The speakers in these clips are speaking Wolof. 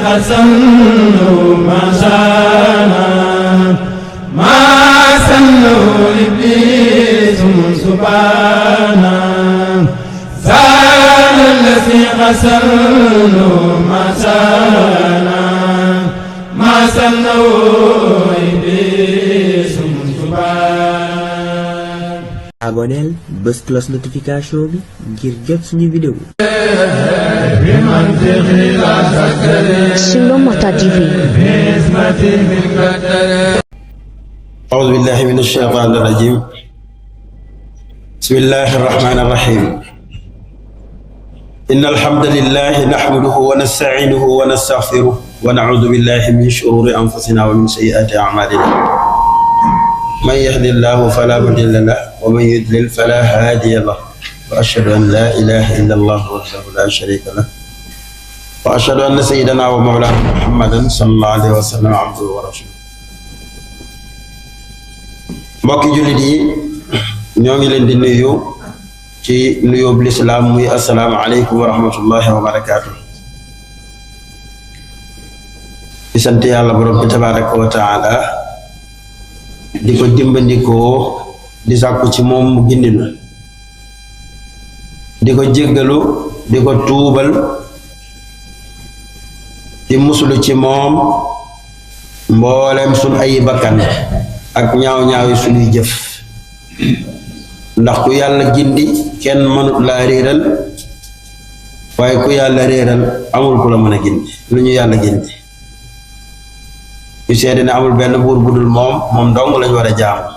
خسنوا ما شانا ما سنوا إبليس سبحانا زال الذي خسنوا ما شانا ما سنوا إبليس سبحانا. Abonneel bës cloche notification bi ngir jot suñu vidéo. Sur Mota TV. أعوذ بالله من الشيطان الرجيم. بسم الله الرحمن الرحيم. إن الحمد لله نحمده ونستعينه ونستغفره ونعوذ بالله من شرور أنفسنا ومن سيئات أعمالنا. من يهد الله فلا مضل له ومن يضلل فلا هادي له وأشهد أن لا إله إلا الله وحده لا شريك له وأشهد أن سيدنا ومولانا محمدا صلى الله عليه وسلم عبده ورسوله. mbokki jullit yi ñoo ngi leen di nuyu ci nuyoo bi lislaam muy assalaamu aleykum wa rahmatullahi wa barakaatu. di sant yàlla borom bi tabaraka wa taala di ko dimbandikoo di sàkku ci moom mu gindinu di ko jéggalu di ko tuubal di muslu ci moom mboolem sun ay bakkan ak ñaaw-ñaawi suñuy jëf ndax ku yàlla gindi kenn mënut laa réeral waaye ku yàlla réeral amul ku la mën a gindi lu ñu yàlla gindi ñu seede ne amul benn buur bu dul moom dong lañ war a jaamu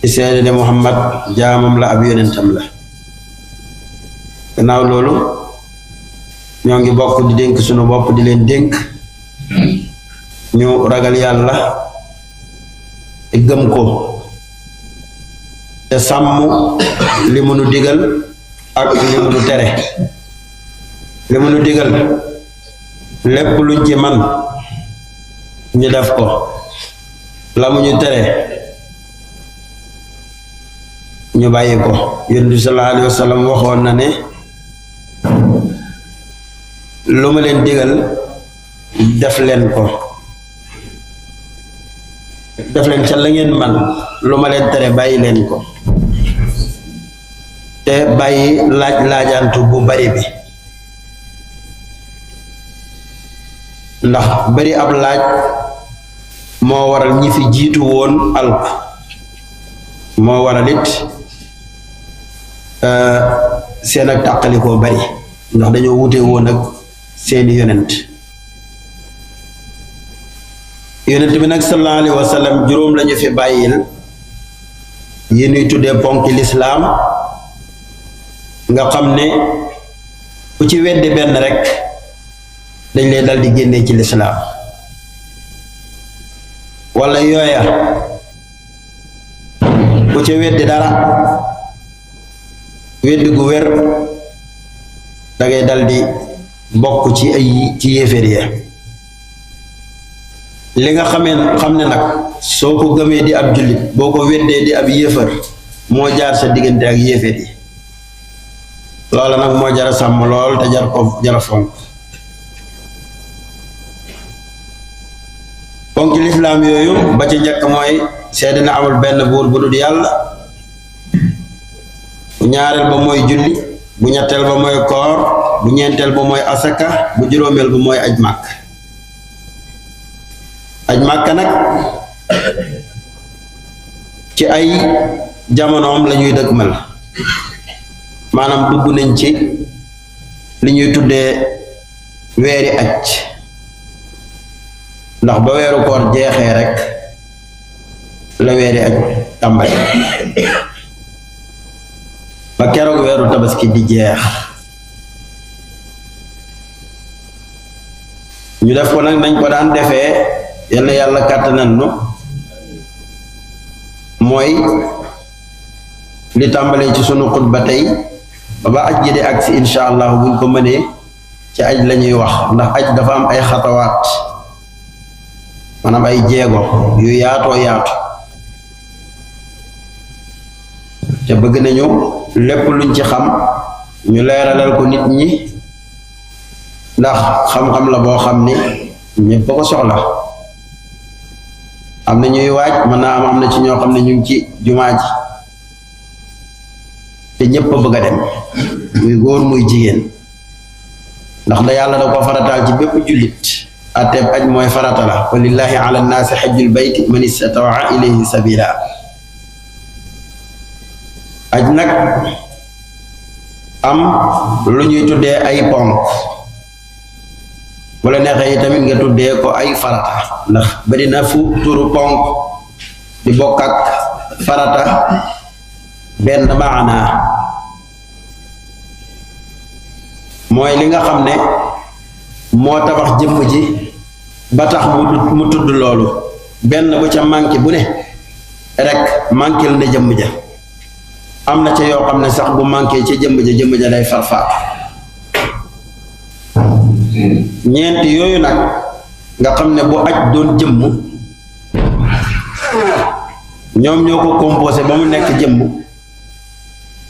ñu seede ne Muhammad jaamam la ab yonentam la. gannaaw loolu ñoo ngi bokk di dénk sunu bopp di leen dénk ñu ragal yàlla te gëm ko te sàmm li mu nu digal ak li mu nu tere. li mu nu digal lépp luñ ci man ñu def ko, la mu ñu tere ñu bàyyi ko. Yonent bi sallallahu alayhi wa sallam waxoon na ne lu ma leen digal def leen ko, def leen ca la ngeen man, lu ma leen tere bàyyi leen ko te bàyyi laajantu bu bari bi, ndax bari ab laaj moo waral ñi fi jiitu woon alk, moo waral it seen ak tàqalikoo bari ndax dañoo wute woon ak seeni yonent bi nag sallallahu alayhi wa sallam juróom lañu fi bàyyil yi ñuy tuddee ponki lislaam nga xam ne ku ci weddi benn rekk dañ lay dal di génnee ci lislaam walla yooya ku ci weddi dara weddi gu wér dangay dal di bokk ci yéeféer ya. li nga xam ne nag soo ko gëmee di ab jullit boo ko weddee di ab yéefar moo jaar sa diggante ak yéeféer yi, loola nag moo jara sàmm lool te jara fonk. ponki lislaam yooyu ba ci njëkk mooy seede na amul benn buur bu dul yàlla, bu ñaareel ba mooy julli, bu ñetteel ba mooy koor, bu ñeenteel ba mooy asaka, bu juróomeel ba mooy aj màkk. aj màkk nag ci ay jamonoom lañuy dëgmal, maanaam dugg nañ ci li ñuy tuddee weeri aj, ndax ba weeru koor jeexee rek la weeri aj tàmbali ba keroog weeru tabaski di jeex. ñu def ko nag nañ ko daan defee, yal na yàlla kàttanal nu, mooy li tàmbalee ci sunu xutba tey ba aj ji de agsi insha allah buñ ko mënee ci aj lañuy wax, ndax aj dafa am ay xatawaat, maanaam ay jeego yu yaatoo yaatu, te bëgg nañu lépp luñ ci xam ñu leeralal ko nit ñi ndax xam-xam la boo xam ni ñëpp ko soxla am na ñuy waaj mën naa am na ci ñoo xam ne ñu ngi ci jumaa ji te ñëpp a bëgg a dem muy góor muy jigéen ndax da yàlla da ko farataal ci bépp jullit atteeb aj mooy farata la walillahi ala nnaasi xajjul bayti man istataa ilayhi sabila aj nag am lu ñuy tuddee ay ponk bu la neexee yi tamit nga tuddee ko ay farata ndax bari na fu turu ponk di bokk ak farata benn maanaa mooy li nga xam ne moo tabax jëmm ji ba tax mu tudd loolu benn bu ca manqué bu ne rek manqué na jëmm ja am na ca yoo xam ne sax bu manqué ca jëmm ja day farfaat ñeent yooyu nag nga xam ne bu aj doon jëmm ñoom ñoo ko composé ba mu nekk jëmm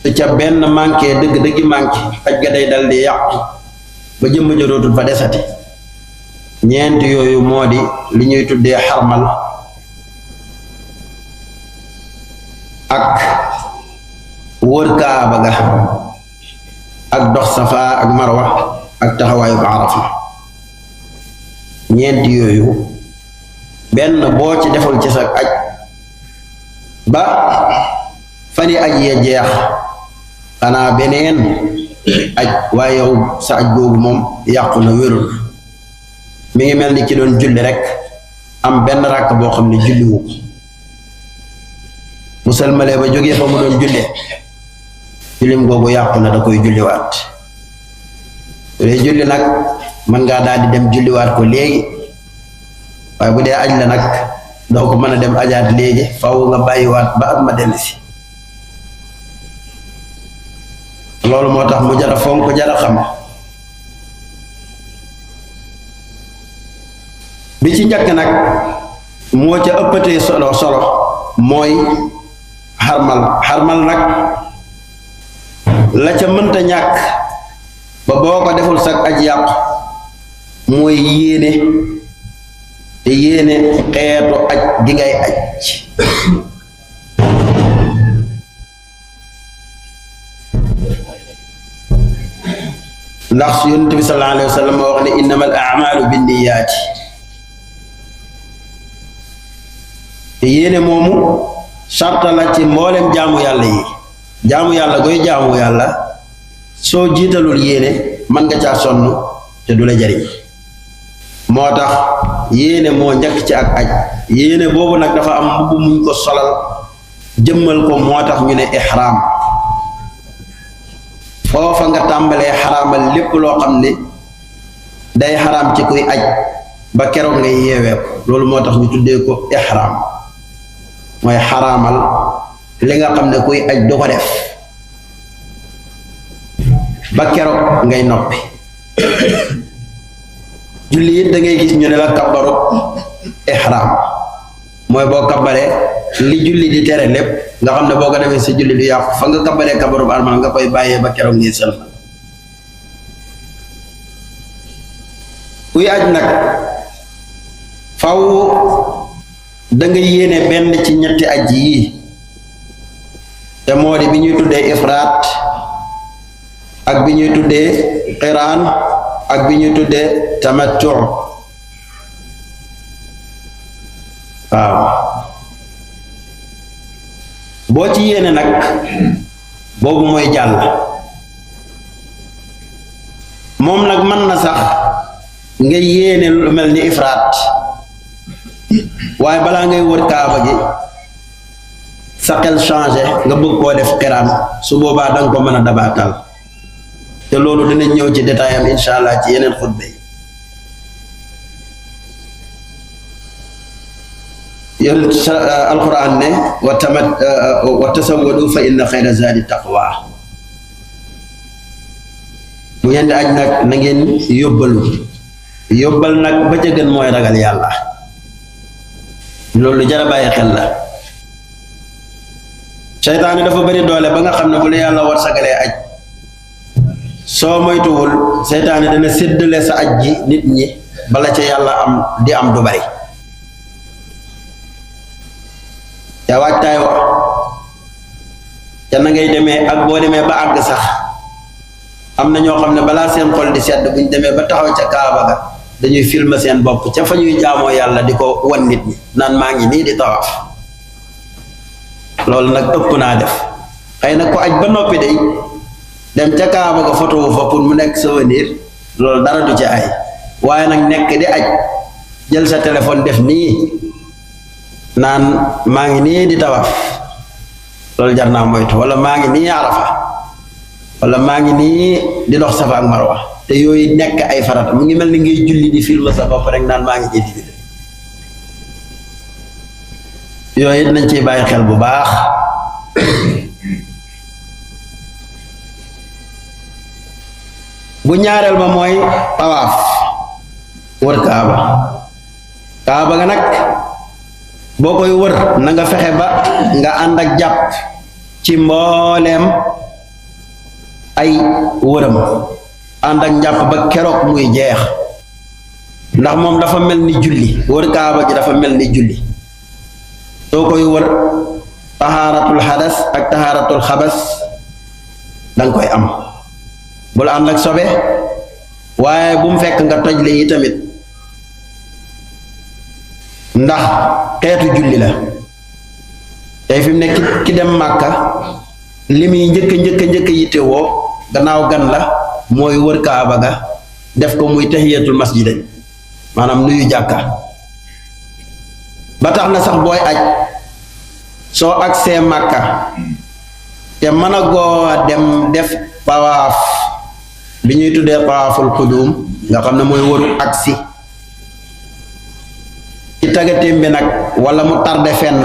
te ca benn manqué dëgg manqué aj ga day dal di yàqu ba jëmm ja dootul fa desati ñeent yooyu moo di li ñuy tuddee xarmal ak wër kaaba ga ak dox safa ak marwa ak taxawaayu arafa ñeent yooyu benn boo ci deful ci sa aj ba fani aj ya jeex xanaa beneen aj waaye yow sa aj boobu moom yàqu na wérul mi ngi mel ni ki doon julli rek am benn ràkk boo xam ne julliwu ko bu sëlmalee ba jógee fa mu doon jullee jullim googu yàqu na da koy julliwaat dee julli nag mën ngaa daal di dem julliwaat ko léegi waaye bu dee aj la nag doo ko mën a dem ajaat léegi faw nga bàyyiwaat ba at ma dellusi loolu moo tax mu jara fonk jara xam bi ci njëkk nag moo ca ëppatee solo mooy xarmal nag la ca mënta ñàkk ba boo ko deful sag aj yàqu mooy yéene te yéene xeetu aj gi ngay aj ndax yonent bi sallallahu alayhi wa sallam wax ne innamal a'maalu binniyaati te yéene moomu sarta la ci mboolem jaamu yàlla yi jaamu yàlla goy jaamu yàlla soo jiitalul yéene mën nga caa sonn te du la jariñ moo tax yéene moo njëkk ci ak aj yéene boobu nag dafa am mbubb muñ ko solal jëmmal ko moo tax ñu ne ihraam foofa nga tàmbalee xaraamal lépp loo xam ne day xaraam ci kuy aj ba keroog ngay yeewee ko loolu moo tax ñu tuddee ko ihraam mooy xaraamal li nga xam ne kuy aj du ko def ba keroog ngay noppi julli it da ngay gis ñu ne la kabbaru ihraam mooy boo kabbaree li julli di tere lépp nga xam ne boo ko defee sa julli du yàqu fa nga kabbaree kabbaru armal nga koy bàyyee ba keroog ngay sëlmal kuy aj nag faw da nga yéene benn ci ñetti aj yii te moo di bi ñuy tuddee ifraat ak bi ñuy tuddee qiraan ak bi ñuy tuddee tamattu waaw boo ci yéene nag boobu mooy jàll moom nag mën na sax nga yéene lu mel ni ifraat waaye balaa ngay wër kaaba gi sa xel changé nga bëgg koo def qiraan su boobaa danga ko mën a dabaatal te loolu dinañ ñëw ci détail am insha allah ci yeneen xutba yi yéen alquran ne wa tasawwadu fa inna xayra zaadi taqwa bu ngeen di aj nag na ngeen yóbbal nag ba ca gën mooy ragal yàlla loolu jara bàyyi xel la seytaane dafa bari doole ba nga xam ne bu la yàlla war sagalee aj soo moytuwul seytaane dana séddale sa aj ji nit ñi bala ca yàlla di am du bari te waajtaay wa ca na ngay demee ak boo demee ba àgg sax am na ñoo xam ne balaa seen xol di sedd buñ demee ba taxaw ca kaaba ga dañuy filmer seen bopp ca fa ñuy jaamoo yàlla di ko wan nit ñi naan maa ngi nii di tawaaf loolu nag ëpp naa def xëy na ko aj ba noppi day dem ca kaaba ga photo wu fa pour mu nekk souvenir loolu dara du ci ay waaye nag nekk di aj jël sa téléphone def nii naan maa ngi nii di tawaaf loolu jar naa moytu wala maa ngi nii arafa wala maa ngi nii di dox safa ak marwa te yooyu nekk ay farata mu ngi mel ni ngay julli di film sa bopp rek naan maa ngi ci di yooyu nañ ciy bàyyi xel bu baax bu ñaareel ba mooy tawaaf wër kaaba ga nag boo koy wër na nga fexe ba nga ànd ak jàpp ci mbooleem ay wëram ànd ak njàpp ba keroog muy jeex ndax moom dafa mel ni julli wër kaaba gi dafa mel ni julli soo koy wër tahaaratul hadas ak tahaaratul xabas danga koy am bul ànd ak sobe waaye bu mu fekk nga toj li yi tamit ndax xeetu julli la tey fi mu ne ki dem màkka li muy njëkk yitte woo gannaaw gan la mooy wër kaaba ga def ko muy tahiyatul masjid maanaam nuyu jàkka ba tax na sax booy aj soo agsee màkka te mën a goo dem def tawaaf bi ñuy tuddee tawaaful qudum nga xam ne mooy wëru agsi ci tagatéem bi nag wala mu tarde fenn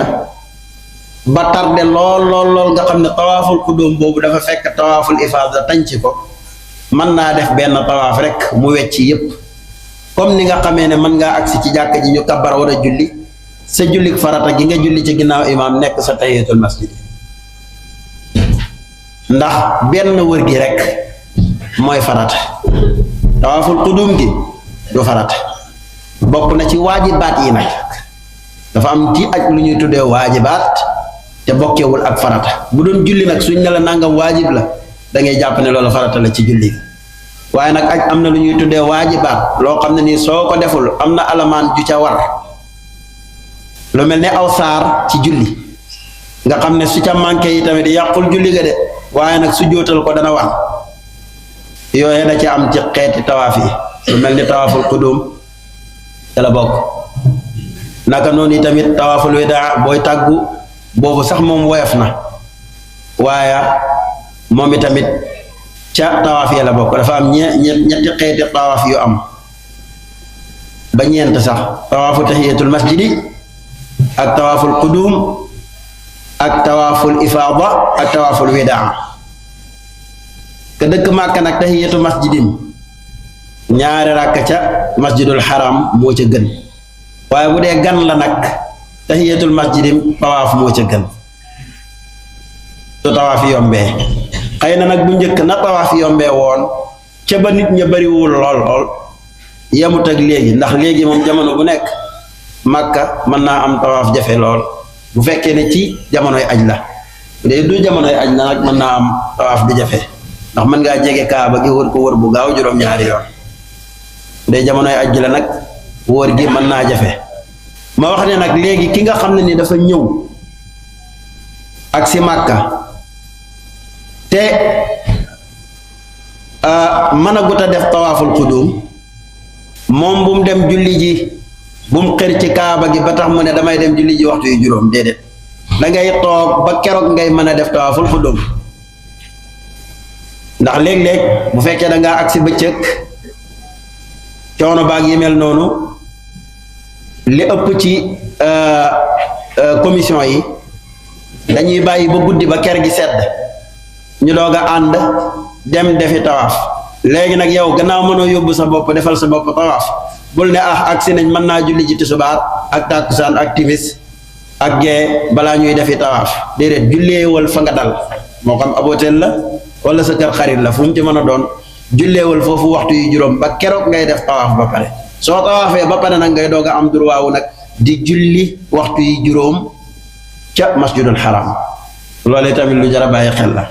ba tarde lool nga xam ne tawaaful qudum boobu dafa fekk tawaaful ifaada tañ ci ko mën naa def benn tawaaf rek mu wecci yépp comme ni nga xamee ne mën ngaa agsi ci jàkka ji ñu kabbar war a julli sa jullik farata gi nga julli ci ginnaaw imaam nekk sa tahiyatul masjid ndax benn wër gi rek mooy farata tawaaful qudum gi du farata bokk na ci waajibaat yi nag dafa am ci aj lu ñuy tuddee waajibaat te bokkewul ak farata bu doon julli nag suñ ne la nangam waajib la da ngay jàpp ne loolu farata la ci julli waaye nag aj am na lu ñuy tuddee waajibaat loo xam ne nii soo ko deful am na alamaan ju ca war lu mel ne aw saar ci julli nga xam ne su ca manqué yi tamit yàqul julli ga de waaye nag su jootal ko dana war yooye da ci am ci xeeti tawaaf yi lu mel ni tawaaful qudum te la bokk naka noonu tamit tawaaful widaa booy tàggu boobu sax moom woyof na waaye moom itamit ca tawaaf yi la bokk dafa am ñetti xeeti tawaaf yu am ba ñeent sax tawaafu tahiyatul masjidi ak tawaaful qudum ak tawaaful ifaada ak tawaaful widaa ka dëkk Màkka nag tahiyatu masjidin ñaari ràkk ca masjidul haram moo ca gën waaye bu dee gan la nag tahiyatul masjidin tawaaf moo ca gën su tawaaf yombee xëy na nag bu njëkk na tawaaf yombee woon ca ba nit ña bariwul lool yemut ak léegi ndax léegi moom jamono bu nekk Màkka mën naa am tawaaf jafe lool bu fekkee ne ci jamonoy aj la bu dee du jamonoy aj na nag mën naa am tawaaf di jafe ndax mën ngaa jege kaaba gi wër ko wër bu gaaw juróom-ñaari yoon bu dee jamonoy aj la nag wër gi mën naa jafe ma wax ne nag léegi ki nga xam ne ni dafa ñëw ak si Màkka te mën a gut a def tawaaful qudum moom bu mu dem julli ji bu mu xër ci kaaba gi ba tax mu ne damay dem julli ji waxtu yu juróom déedéet da ngay toog ba keroog ngay mën a def tawaaful qudum ndax léeg-léeg bu fekkee da ngaa agsi bëccëg coono baag yi mel noonu li ëpp ci commission yi dañuy bàyyi ba guddi ba ker gi sedd ñu doog a ànd dem defi tawaaf léegi nag yow gannaaw mënoo yóbbu sa bopp defal sa bopp tawaaf bul ne agsi nañ mën naa julli ci tisbaar ak tàkkusaan ak timis ak gee balaa ñuy defi tawaaf déedéet julleewal fa nga dal moo xam ab hôtel la wala sa kër xarit la fu mu ci mën a doon julleewul foofu waxtu yu juróom ba keroog ngay def tawaaf ba pare soo tawaafee ba pare nag ngay doog a am droit wu nag di julli waxtu yu juróom ca masjidul haram loolee tamit lu jar a bàyyi xel la.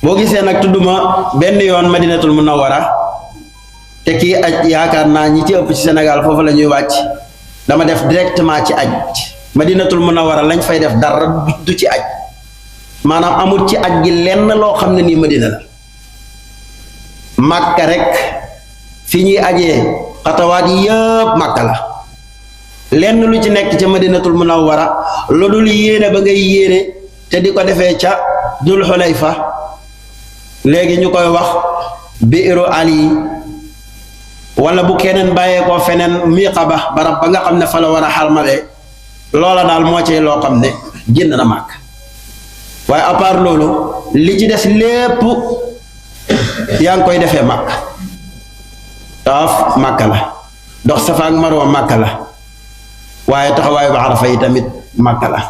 boo gisee nag tudduma benn yoon madinatul munawwara te kii aj yaakaar naa ñi ci ëpp ci Sénégal foofu la ñuy wàcc dama def directement ci aj madinatul munawwara lañ fay def dara du ci aj maanaam amul ci aj gi lenn loo xam ne nii madina la màkka rek fi ñuy ajee xatawaat yi yëpp màkka la lenn lu ci nekk ca madinatul munawwara lu dul yéene ba ngay yéene te di ko defee ca dul xulayfa léegi ñu koy wax biiru ali wala bu keneen bàyyeekoo feneen miiqa ba barab ba nga xam ne fa la war a xarmalee loola daal moo ci loo xam ne génn na màkk waaye à part loolu li ci des lépp yaa ngi koy defee màkk tawaaf màkka la dox safa ak marwa màkka la waaye taxawaayu ba arafa yi tamit màkka la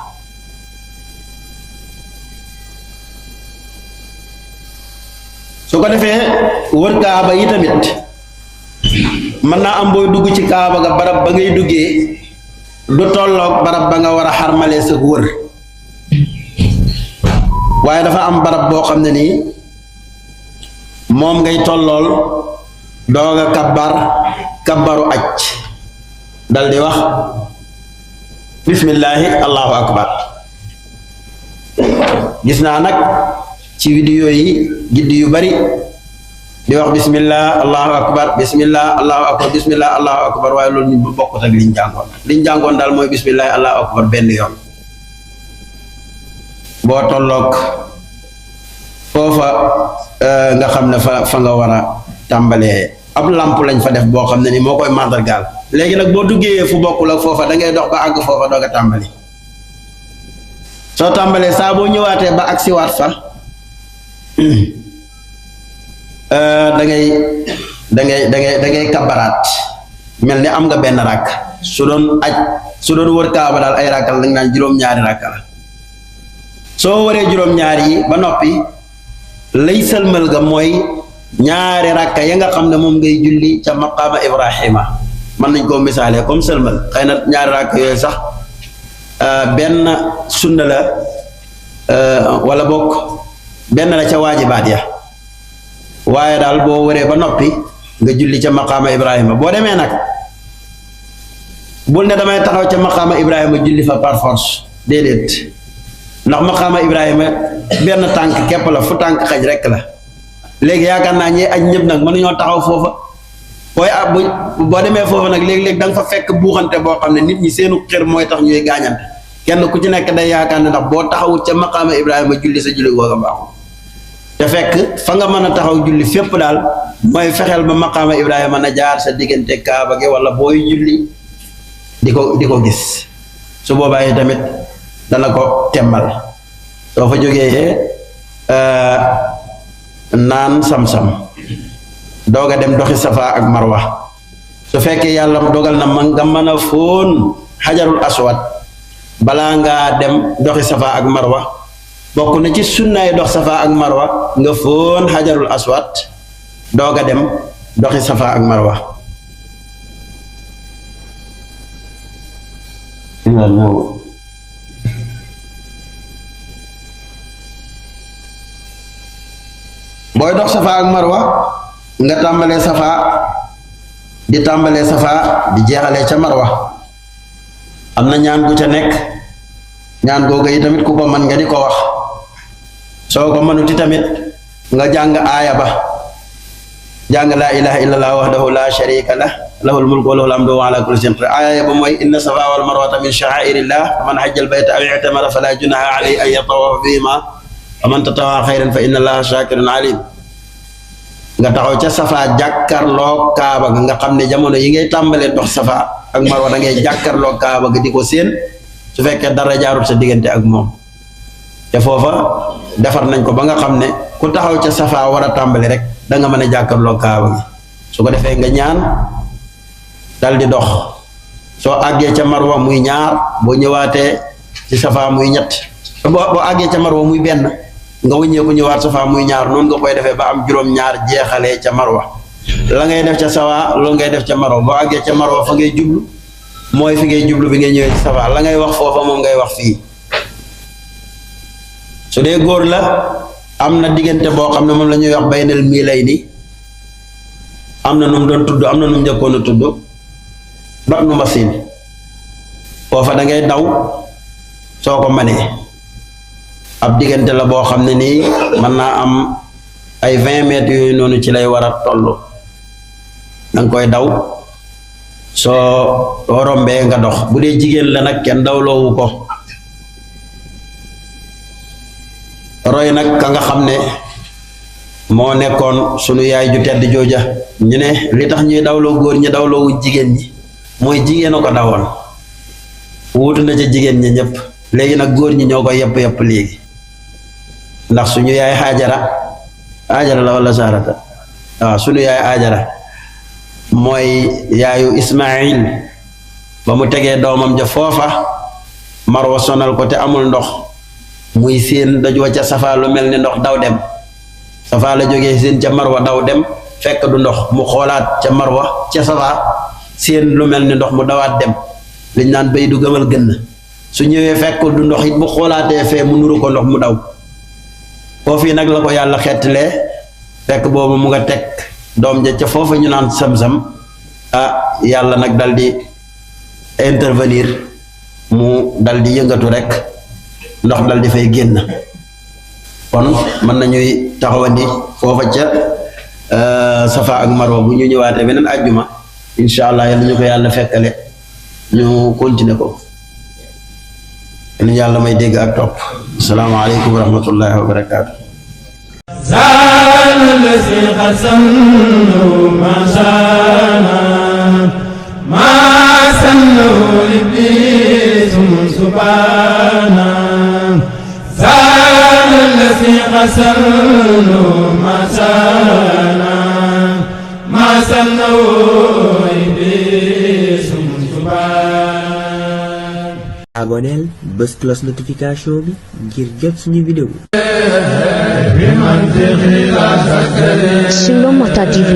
su ko defee wër kaaba yi tamit mën naa am booy dugg ci kaaba ga barab ba ngay duggee du tolloog barab ba nga war a xarmalee sa wër waaye dafa am barab boo xam ne nii moom ngay tollool doog a kabbaru aj dal di wax bismillahi allahu akbar gis naa nag ci vidéo yi giddi yu bari di wax bismillah allahu akbar bismillah allahu akbar bismillah allahu akbar waaye loolu ñu bokkut ak liñ jàngoon daal mooy bismillah allahu akbar benn yoon boo tolloog foofa nga xam ne fa nga war a tàmbalee ab làmp lañ fa def boo xam ne ni moo koy màndargaal léegi nag boo duggee fu bokkul ak foofa da ngay dox ba àgg foofa doog a tàmbali soo tàmbalee saa boo ñëwaatee ba agsi waat fa da ngay kabaraat mel ni am nga benn rakk su doon wër kaaba daal ay rakkal lañ naan juróom-ñaari rakk la soo waree juróom-ñaari yi ba noppi lay sëlmal ga mooy ñaari rakka ya nga xam ne moom ngay julli ca maqaama Ibrahima mën nañ koo misaalee comme sëlmal xëy na ñaari rakk yooyu sax benn sunna la wala bokk benn la ca waajibaat ya waaye daal boo waree ba noppi nga julli ca maqaama Ibrahima boo demee nag bul ne damay taxaw ca maqaama Ibrahima julli fa par force déedéet ndax maqaama Ibrahima benn tànk képp la fu tànk xaj rekk la léegi yaakaar naa ñi aj ñëpp nag mënuñoo taxaw foofa boo demee foofa nag léegi-léegi da nga fa fekk buuxante boo xam ne nit ñi seenu xër mooy tax ñuy gaañante kenn ku ci nekk day yaakaar ne ndax boo taxawut ca maqaama Ibrahima julli sa julli googa baaxul te fekk fa nga mën a taxaw julli fépp daal mooy fexeel ba maqaama Ibrahima na jaar sa diggante kaaba gi wala booy julli di ko gis su boobaa yi tamit dana ko temmal soo fa jógee naan sam-sam doog a dem doxi safa ak marwa su fekkee yàlla dogal na ma nga mën a fóon xajarul aswad balaa ngaa dem doxi safa ak marwa bokk na ci sunnaay dox safa ak marwa nga fóon xajarul aswad doog a dem doxi safa ak marwa booy dox safa ak marwa nga tàmbalee safa di jeexalee ca marwa am na ñaan gu ca nekk ñaan googu yi tamit ku ko mën nga di ko wax soo ko mënuti tamit nga jàng aaya ba jàng laa ilaha illallah wahdahu la sharika lah lahul mulku wa lahul hamdu wa ala kulli shay'in qadir aaya ba mooy inna safa wal marwata min sha'airillah faman hajja al bayta aw i'tamara fala junaha alayhi an yatawafa bihima wa man tatawaa xayran fa inna allaha shakirun alim nga taxaw ca safa jàkkarloo kaaba nga xam ne jamono yi ngay tàmbalee dox safa ak marwa da ngay jàkkarloo kaaba ga di ko séen su fekkee dara jaarut sa diggante ak moom te foofa defar nañ ko ba nga xam ne ku taxaw ca safa war a tàmbali rek da nga mën a jàkkarloo kaaba gi su ko defee nga ñaan dal di dox soo àggee ca marwa muy ñaar boo ñëwaatee ci safa muy ñett boo àggee ca marwa muy benn nga wëññeeku ñëwaat safa muy ñaar noonu nga koy defee ba am juróom-ñaar jeexalee ca marwa la ngay def ca sawa loolu ngay def ca marwa boo àggee ca marwa fa ngay jublu mooy fi ngay jublu bi ngay ñëwee ci safa la ngay wax foofa moom ngay wax fii su dee góor la am na diggante boo xam ne moom la ñuy wax baynal miilayni am na nu mu doon tudd am na nu mu njëkkoon a tudd dox nu machine foofa da ngay daw soo ko manee ab diggante la boo xam ne nii mën naa am ay 20 mètres yooyu noonu ci lay war a toll da nga koy daw soo rombee nga dox bu dee jigéen la nag kenn dawloowu ko roy nag ka nga xam ne moo nekkoon sunu yaay ju tedd jooja ñu ne li tax ñuy dawloo góor ñi dawloowu jigéen ñi mooy jigéen a ko dawoon wuutu na ca jigéen ñi ñëpp léegi nag góor ñi ñoo ko yëpp léegi ndax suñu yaay Haajara la wala Saarata waaw suñu yaay Haajara mooy yaayu Ismaayil ba mu tegee doomam ja foofa Marwa sonal ko te amul ndox muy seen daj wa ca Safa lu mel ni ndox daw dem Safa la jógee seen ca Marwa daw dem fekk du ndox mu xoolaat ca Marwa ca Safa seen lu mel ni ndox mu dawaat dem liñ naan bay du gëmal gën su ñëwee fekk du ndox it bu xoolaatee fee mu nuru ko ndox mu daw foofu nag la ko yàlla xettalee fekk boobu mu nga teg doom ja ca foofa ñu naan sam-sam yàlla nag dal di intervenir mu dal di yëngatu rek ndox dal di fay génn kon mën nañuy taxawandi foofa ca Safa ak Marwa bu ñu ñëwaatee beneen àjjuma incha allah yàlla ñu ko yàlla fekkale ñu continuer ko yàlla may dégg ak topp asalaamaaleykum wa rahmatullahi wa barakaatu زال الذي قسمه ما شاء ما سنه إبليس سبحانه زال الذي قسمه ما شاء ما سنه إبليس سبحانه aboneel bës cloche notification bi ngir jot suñu vidéo Sulomata TV